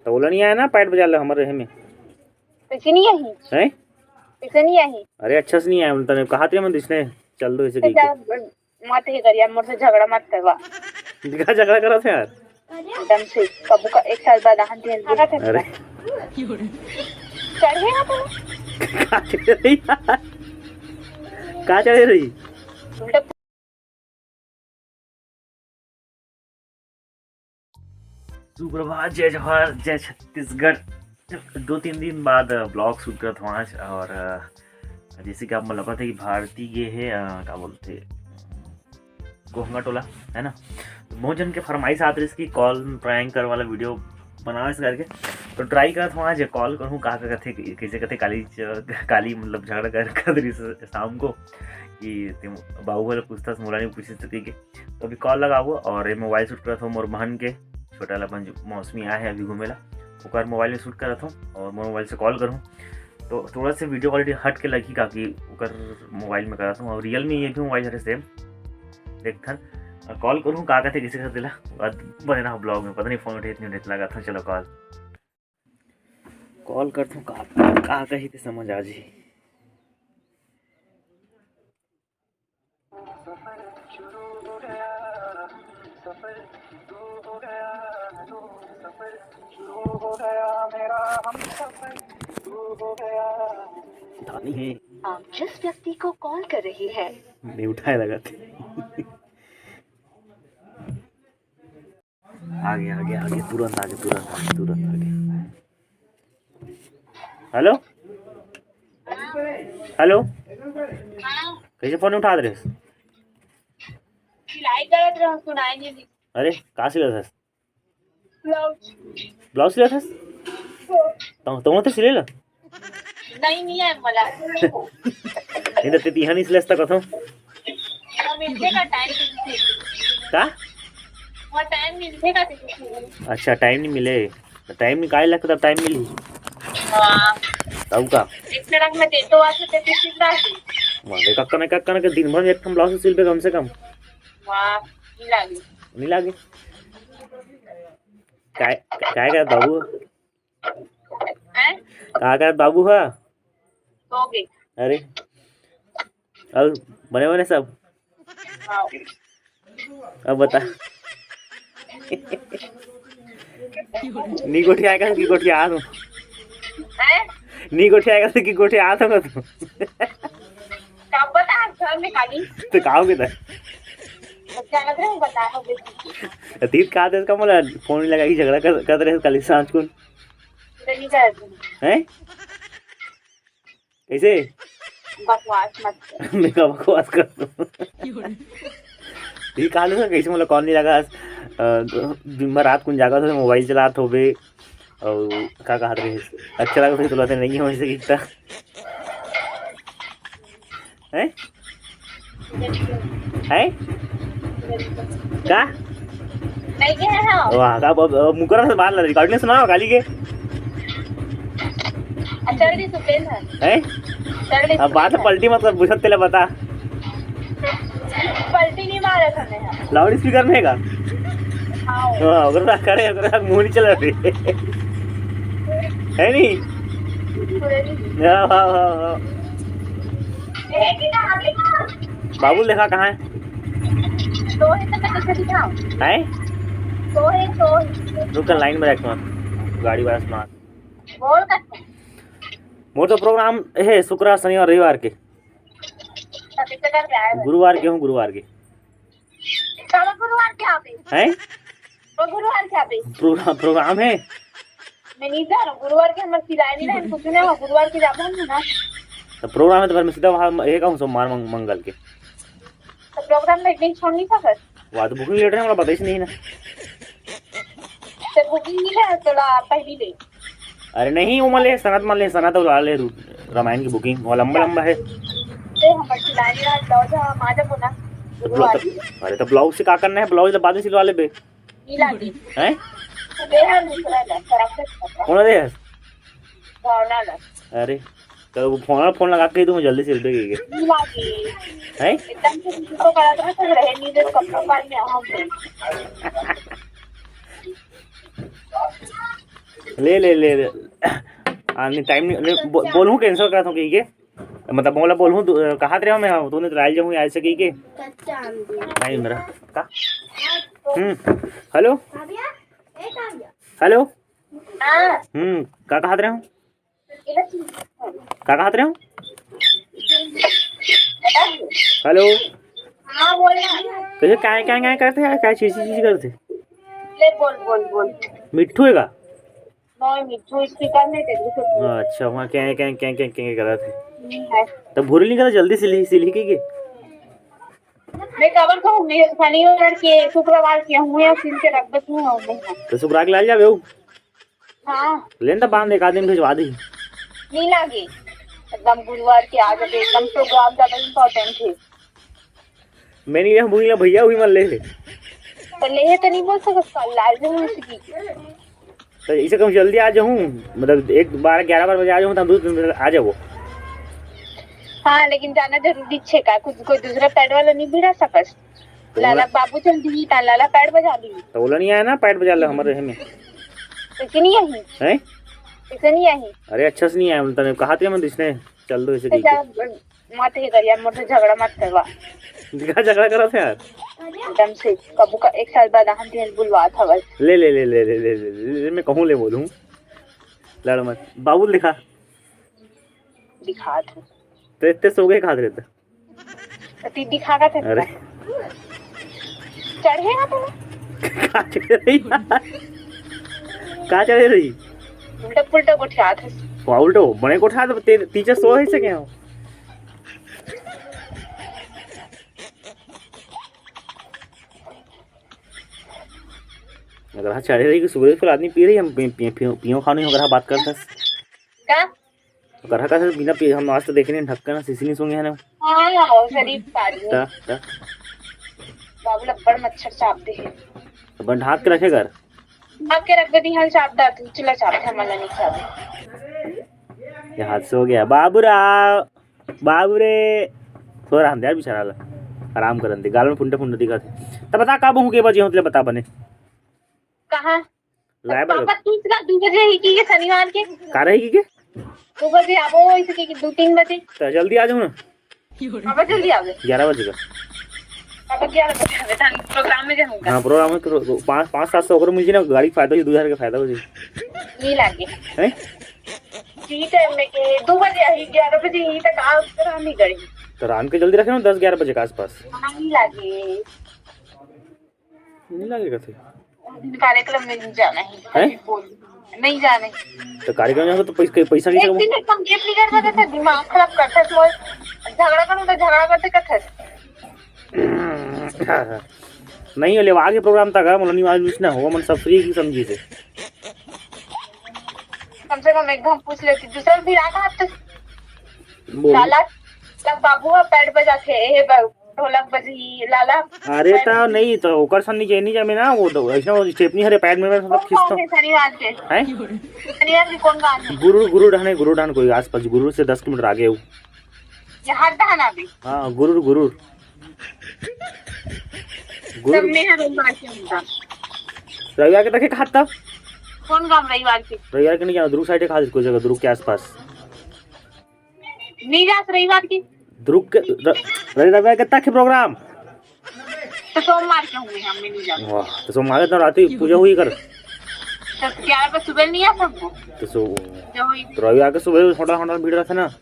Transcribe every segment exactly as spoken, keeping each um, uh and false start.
तो ओला नहीं आया ना, पैट बजा ले हमर रहे में। कैसे नहीं आही? हैं? कैसे नहीं आही? अरे अच्छा से नहीं आया, तने कहा थे मन इसने चल दो इसे कह के। मत ही करिया, मोर से झगड़ा मत करवा। दिखा झगड़ा करा थे यार। एकदम से कबू का एक साल बाद आहान दिन लगा थे। अरे। चढ़े ना तो। का चढ़ रही यार? का चढ़े रही? उल्टा। सुप्रभात, जय जोहार, जय छत्तीसगढ़। दो तीन दिन बाद, अ, ब्लॉग शूट करत हूँ आज। और, अ, जैसे कि आप मन लगत है कि भारती गे है, अ, का बोलते, गोहंगा टोला, है ना? तो बहुत जन के फरमाइश आत रहिस कि कॉल प्रैंक कर वाला वीडियो बनावे से करके, तो ट्राई करत हूँ आज कॉल करूँ, का का कथे, कैसे कथे, काली च-, काली मतलब झगड़ा कर, कर रहिस शाम को कि ते बाबू वाला पूछता, मोला नहीं पूछे सके के। तो अभी कॉल लगाबो और ये मोबाइल शूट करत हो मोर बहन के, छोटा वाला बहन जो मौसमी आए है अभी घूमे ला, ओकर मोबाइल में शूट करत हो और मोर मोबाइल से कॉल करूँ तो थोड़ा से वीडियो क्वालिटी हट के लगी, काकि ओकर मोबाइल में करत हूँ और रियल में ये भी मोबाइल हरे सेम। देखथन, कॉल करूँ का कथे, किसी का दिला, बाद बने रहा ब्लॉग में, पता नहीं फोन उठे नहीं उठे, लगा था। चलो कॉल, कॉल करथूँ, का, का कही ते समझ आ जी। तानी है। आप जिस व्यक्ति को कॉल कर रहे हैं। नहीं उठाए लगा थे। आगे, आगे, आगे, तुरंत आगे, तुरंत आगे, तुरंत आगे। हेलो, हेलो, कैसे फोन उठा रहे? सिलाई करत रहूं, सुनाई नहीं दी। अरे, का सिलत हस? ब्लाउज। ब्लाउज सिलत हस? तो, तो सिले ला? नहीं, नहीं है मला। नहीं तो ते तिहा नहीं सिलस तक कथो। वो मिलते का टाइम मिलते। का? वो टाइम मिलते का तुझे? अच्छा, टाइम नहीं मिले। तो टाइम निकाल लगता, तब टाइम मिली। हाँ। तब का? एक तरह में दे तो आज ते सिलता है। वाह, देख, कक्का ना, कक्का ना के दिन भर में एक ठन ब्लाउज सिल पे कम से कम। वाह, नहीं लागे। नहीं लागे। काय, काय का बाबू? हैं? का करत बाबू ह? सो गे। अरे, अउ बने बने सब? हाँ। अब बता। नी गोठियाए का कि गोठियात हूँ? हैं? नी गोठियाए का कि गोठियात हूँ तू? का बता, घर में खाली। तो का हो गया? जानत रहे, बता हो गया। अतीत का देश का मोला फोन लगा के झगड़ा कर, करत रहे काली सांझ को। तो नहीं करत हूँ। हैं? कैसे? बकवास मत कर। मैं का बकवास कर दूँ? ये कहा था कैसे मोला कॉल नहीं लगा? अ, दिन भर रात कुन जागत होबे, मोबाइल चलात होबे, और का कहत रहे? अच्छा लगत होही तो नहीं हो ऐसे कितना। हैं? हैं? का? नहीं कह रहा हूँ। वाह, अब, अब, अब मुकरा से बात ला, रिकॉर्ड नहीं सुना काली के? अच्छा, नहीं सुपेंद्र। हैं? चल, अब बात पलटी मतलब बुझत तेला बता। पलटी नहीं मारा था मैं। लाउड स्पीकर में है का? हाँ। हाँ, ओकरा करे, ओकरा मुंह नहीं चला रही। है नहीं? हाँ, हाँ, हाँ, हाँ। बाबू देखा कहाँ है? तो है तो मैं कैसे दिखाऊं? हैं? तो है, तो है। रुक, लाइन में रख, गाड़ी वाला सुना। बोल कर। मोर तो प्रोग्राम है शुक्र, शनिवार, रविवार के। तो कितने करके आए हो? गुरुवार के हूँ, गुरुवार के। चलो गुरुवार के आवे। हैं? तो गुरुवार के आवे। प्रोग्राम, प्रोग्राम है। मैं नहीं जा रहा, गुरुवार के हमर सिलाई नहीं है, कुछ नहीं हो, गुरुवार के जाबो हम ना। तो प्रोग्राम है तो फिर मैं सीधा वहाँ ये कहूँ सोमवार मंग-, मंगल के। तो प्रोग्राम में नहीं छोड़ नहीं सकत। वहाँ तो बुकिंग लेटर है, हमरा बताइस नहीं ना। तो बुकिंग नहीं है, तोला पहली ले। अरे नहीं, वो मले सनत मले सनत वाले रू-, रामायण की बुकिंग, वो लंबा लंबा है। तो हम सिलाई नहीं रहा, ब्लाउज हम आ जाबो ना। तो ब्ला-, गुरुवार तो, के। अरे तो ब्लाउज से का करना है, ब्लाउज तो बाद में सिलवा लेबे। नहीं लागे। हैं? तो दे हम दूसरा ला, तरफ से कपड़ा। कौन दे है? भावना ला। अरे, तो वो फोन, फोन लगा के तुम जल्दी सिल देगी। नहीं लागे। हैं? एकदम से किसी को करा था, तो रहे नहीं दे, कपड़ा पार में हम। ले, ले, ले, ले। आ, नहीं, टाइम नहीं, ले, बो-, बोलहूँ, कैंसिल करत हूँ कहिके। मतलब, मोला बोलहूँ, तू, अ, कहत रहे हो मैं, तूने तो राइल जाऊँ, ऐसे कहिके। टाइम मेरा। का? हम्म, हेलो? हेलो? हाँ। हम्म, का कहत रहे हो? का कहत रहे हो? हेलो? हाँ, बोल ना। कहिए, काय, काय, काय करथे यार? काय चीची, चीची करथे? ले, बोल, बोल, बोल। मिट्ठू हे का? नहीं, मिट्ठू speaker नहीं थे, दूसरे। अच्छा, वहाँ क्या, क्या, क्या, क्या, क्या करत हे? नहीं है। तब भूरी निकल, जल्दी सिलही, सिलही कहिके। मैं कबर कहूँ, मैं शनिवार के, शुक्रवार के हुए, सिल के रख देती हूँ, और नहीं है। तो शुक्रवार के लाल जाबे हो? हाँ। लेन त बांध, एक आदमी भिजवा दी। नहीं लागे। एकदम गुरुवार के आ जाते, एकदम program ज्यादा important है। मैं नहीं रहूँ, भूल भैया हुई मन ले ले। तो ले है तो नहीं बोल सकत, कल लाल जरूर उसकी। तो इसे कम जल्दी आ जाऊँ, मतलब एक बार ग्यारह बार बजे आ जाऊँ, तो हम दो दिन आ जाओ। हाँ, लेकिन जाना जरूरी छे का, कुछ कोई दूसरा पैड वाला नहीं भिड़ा सकस। तो लाला बोला बाबू चल दी, ता लाला पैड बजा दी। तो बोला नहीं आया ना, पैड बजा ले हमारे हमें। इसे नहीं आई। हैं? इसे नहीं आई। अरे अच्छा से नहीं आया, उन तने कहा थे हम इसने चल दो इसे तो कहिके। जा, मत ही करिया, मोर से झगड़ा मत करवा। दिखा झगड़ा करा थे यार। एकदम से कबू का एक साल बाद हम तेल बुलवा था बस। ले, ले, ले, ले, मैं कहूँ ले बोलूँ। लड़ मत। बाबू दिखा। दिखा थे। तो इतने सो गए कहा रहते? तो ती दिखा का थे। अरे। चढ़े ना तो। का चढ़े रही? का चढ़े रही? उल्टा पुल्टा गोठिया थे। वाह, उल्टो, बड़े गोठिया तो ते-, तीचे सो है से क्या हो? अगर हाँ चढ़े रही कि सुबह फिर आदमी पी रही, हम पी-, पी-, पियो, पियो खानी, अगर हाँ बात करता। का? अगर हाँ का बिना पी-, हम आज तो देखे नहीं, ढक्कन सीसी नहीं सूंघे हैं ना। हाँ, शरीफ आदमी। ता, ता। बाबू लब्बड़ मच्छर चाप दे है। अपन ढाक के रखे घर। ढाक के रख दे, हाँ, चाप दा, तू चिल्ला चाप दे, हमारा नहीं चाप। ये हादसा हो गया। बाबू राव, बाबू रे। सो रहा यार बेचारा ला। आराम करन दे, गाल में फुंडा फुंडा दिखा थे। तब बता, कब हूँ के बजे होतले, बता बने। कहाँ? लाए बर पापा, तू इसका दो बजे ही की ये शनिवार के? का रही की के? दो बजे आबो, इसे की दो तीन बजे। तो जल्दी आ जाओ ना। पापा जल्दी आ गए। ग्यारह बजे का। पापा ग्यारह बजे आ गए, तान प्रोग्राम में जाऊंगा। हाँ, प्रोग्राम में तो पाँच, पाँच सात सौ अगर मुझे ना गाड़ी का फायदा हो, दो हजार का फायदा हो जाए। नहीं लागे। हैं? ठीक है, मैं के दो बजे आई, ग्यारह बजे ही तक आ, राम ही गई। तो राम के जल्दी रखे ना, दस ग्यारह बजे के आसपास। हाँ, नहीं लागे। नहीं लगेगा थे। कार्यक्रम में नहीं जाना है, हैं? बोल, नहीं जाना है। तो कार्यक्रम में तो पैसा, पैसा एक कैसे दिन एकदम गेट निकल जाता था, दिमाग खराब करता था, झगड़ा करूँ तो झगड़ा करते करते। नहीं, ले आगे प्रोग्राम तक है, मतलब, नहीं, आज कुछ ना हो, मन सब फ्री की समझी से। कम से कम एक घंटा पूछ लेती, दूसरा भी आ कहाँ तक? बोल। लाला, तब बाबू ह पैड बजाथे, ए बा-, ढोलक बजही, लाला। अरे पैड त बजही। नहीं, त ओकर सन नीचे नहीं जमे ना, वो तो ऐसा वो स्टेपनी हरे पैड में, मैं सब कौन खींचता गाँव हूँ। के शनिवार के? हैं? शनिवार के कौन गाँव है? गुरुर, गुरुर डहने, गुरुर डहन कोई आसपास, गुरुर से दस किलोमीटर आगे हो। ये हर डहन आगे? हाँ, गुरुर, गुरुर। गुरुर। सब में है रविवार के होता। रविवार के तक खाता? कौन गाँव रविवार के? रविवार के नहीं जाना, दुर्ग साइड खा कोई जगह, दुर्ग के आसपास। नहीं जास रविवार की। दुर्ग के र-, रवि रविवार के तक है प्रोग्राम। तो सोमवार के होंगे, हम नहीं जाते। वाह, तो सोमवार के तो रात ही पूजा हुई कर। तो ग्यारह बजे सुबह नहीं आ सकते? तो सो-, पूजा हुई। तो रविवार के सुबह होटल, होटल भीड़ रहता ना।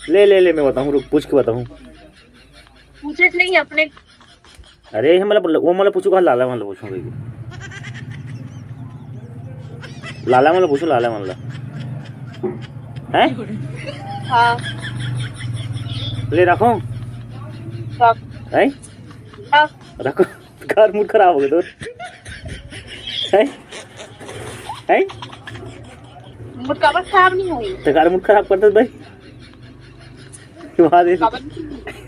ले, ले, ले, मैं बताऊँ, रुक, पूछ के बताऊँ। पूछे नहीं अपने। अरे, ये मतलब, वो मतलब पूछू कहाँ, लाला मतलब पूछूँ कहीं। लाला मतलब पूछू, लाला मतलब। हैं? हाँ। ले रखो। रख। हैं? रख। रखो। कार मूड खराब हो गया तो। हैं? हैं? मूड का बस खराब नहीं हुई। तो कार मूड खराब करते भाई। वहाँ दे। का बस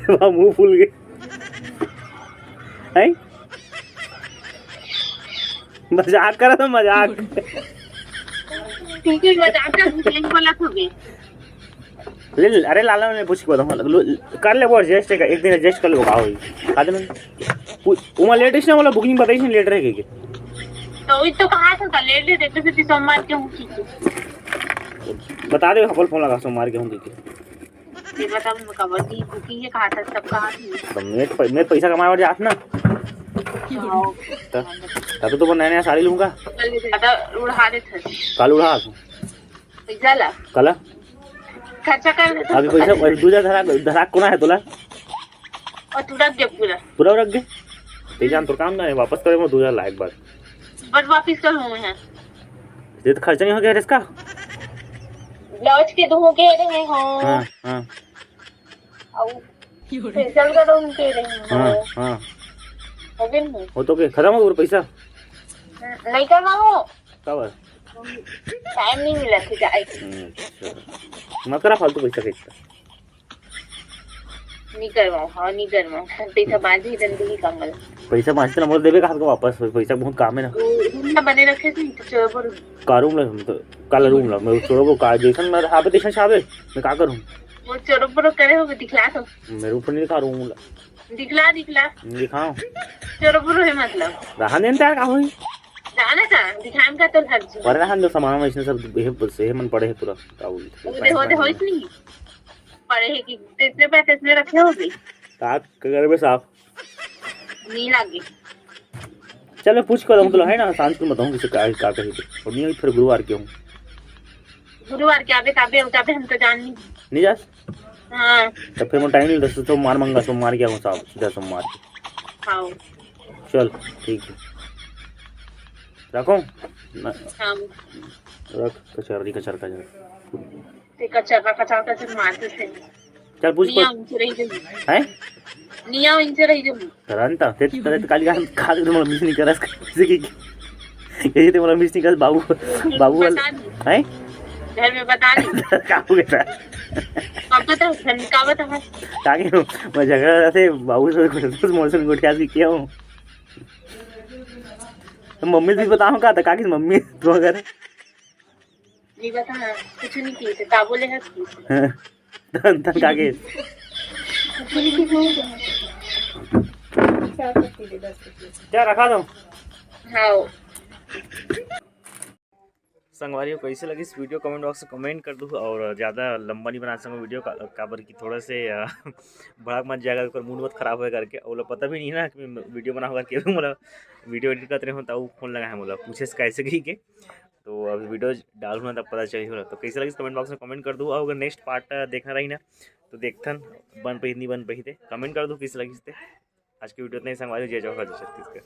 वहाँ मुंह फूल गए। हैं? मजाक करा था, मजाक। ठीक है, मजाक कर, झूठ नहीं बोला तूने। ले, ले, अरे लाला, मैं पूछ के बताऊँ, लो, कर ले वो एडजस्ट, एक, एक दिन एडजस्ट कर ले, वो का होई, का देना। पू-, ओमा लेट इसने बोला, बुकिंग बताई इसने लेट रहे के। तो वही तो कहा था, लेट दे देते फिर सोमवार के हूँ की। बता दे, हपल फोन लगा, सोमवार के हूँ की। फिर बता, मैं कबर की बुकिंग है, कहा था, सब कहा थी। तो मैं, मैं पैसा कमाए बर जात ना। हाँ। त-, तब तो, तो नया नया साड़ी लूंगा। कल ज्यादा उड़ा देते। कल उड़ा। पैसा ला। कला? खर्चा कर दे। अभी पैसा, अभी दू हजार धरा, धरा कोना है तोला? और तू रख दे पूरा। पूरा रख दे। ते जान तोर काम ना है, वापस करे मैं दू हजार ला एक बार। बट वापस कर हूँ मैं। ये तो खर्चा नहीं हो गया इसका? ब्लाउज के दो हो गए रहे हो। हाँ, हाँ। और फेशियल का तो उनके रहे हो। हाँ, हाँ। हो गए नहीं? वो तो के खत्म हो गया पैसा? नहीं करना हो। काबर? टाइम नहीं मिला था जाए के। हम्म, अच्छा। मत करा फालतू पैसा के इतना। नहीं करवाओ, हाँ, नहीं करवाओ। पैसा बांधी रंदी ही कंगल। पैसा बांचते ना मोर देबे कहा वापस, पैसा बहुत काम है ना। वो रूम ना बने रखे थे, तो चोर पर का रूम ला, हम तो काला रूम ला, मैं चोरों को का जैसन मैं हाबे तैसन छाबे, मैं का करूँ? वो चोरों पर करे हो, दिखला तो। मेरे ऊपर नहीं दिखा रूम ला। दिखला, दिखला। दिखाओ। चोरों पर है मतलब। रहा नहीं तैयार का हुई? जाना का? दिखाम का तो हर चीज। पर रहा जो सामान में इसने सब ये, ये मन पड़े है पूरा। का बोलते? वो दे, वो दे, होइस नहीं। पड़े है कि तेतने पे तेतने रखे होगे। का करे बे साहब? नहीं लागे। चल, मैं पूछ के बताऊँ, मतलब, है ना, सांझ को बताऊँ किसे का, का कही थे। और नहीं, फिर गुरुवार के हूँ। गुरुवार के आबे, ताबे, ताबे हम तो जान नहीं। नहीं जास? हाँ। तो फिर मैं टाइम नहीं, दस सोमवार मंगा, सोमवार के आऊँ साहब, सीधा सोमवार के। हाँ। चल, ठीक है। रखो? ना। हाँ। रख, कचर दी, कचर, कचर। ते कचर, कचर, कचर मारते थे। चल, पूछ, निया पूछ। उनसे रही जमी। हैं? निया उनसे रही जमी। करन त, ते, ते, ते काली गान खा के तुम्हारा मिस नहीं करस, किसी की, यही ते तुम्हारा मिस नहीं करस, बाबू, बाबू वाला, बता नहीं। हैं? घर में बता नहीं। का हो गया? का बता, घर में का बता है? ताकि मैं झगड़ा रहते, बाबू से कुछ मोशन गोठिया से किया हूँ। तो मम्मी भी बताऊँ का था, काकी मम्मी तो अगर नहीं बता, कुछ नहीं किए थे, का बोले है? हाँ। धन, धन काके। क्या रखा दो? हाँ। संगवारी हो, कैसे लगिस वीडियो, कमेंट बॉक्स में कमेंट कर दू। और ज़्यादा लंबा नहीं बना सकूँ वीडियो का, काबर कि थोड़ा से, अ, भड़क मत जाएगा, ओकर मूड मत खराब होए करके। और पता भी नहीं ना कि मैं वीडियो बनाओ करके भी, मोला वीडियो एडिट करते रहे हो, तब फोन लगा है, मोला पूछे से कैसे की के। तो अभी वीडियो डालू ना, तब पता चली होला। तो कैसे लगिस कमेंट बॉक्स में कमेंट कर दू। और अगर नेक्स्ट पार्ट देखना रही ना, तो देखथन बन पाही नहीं बन पाही, ते कमेंट कर दू कैसे लगिस ते। आज की वीडियो इतना ही संगवारी हो, जय जोहार, जय छत्तीसगढ़।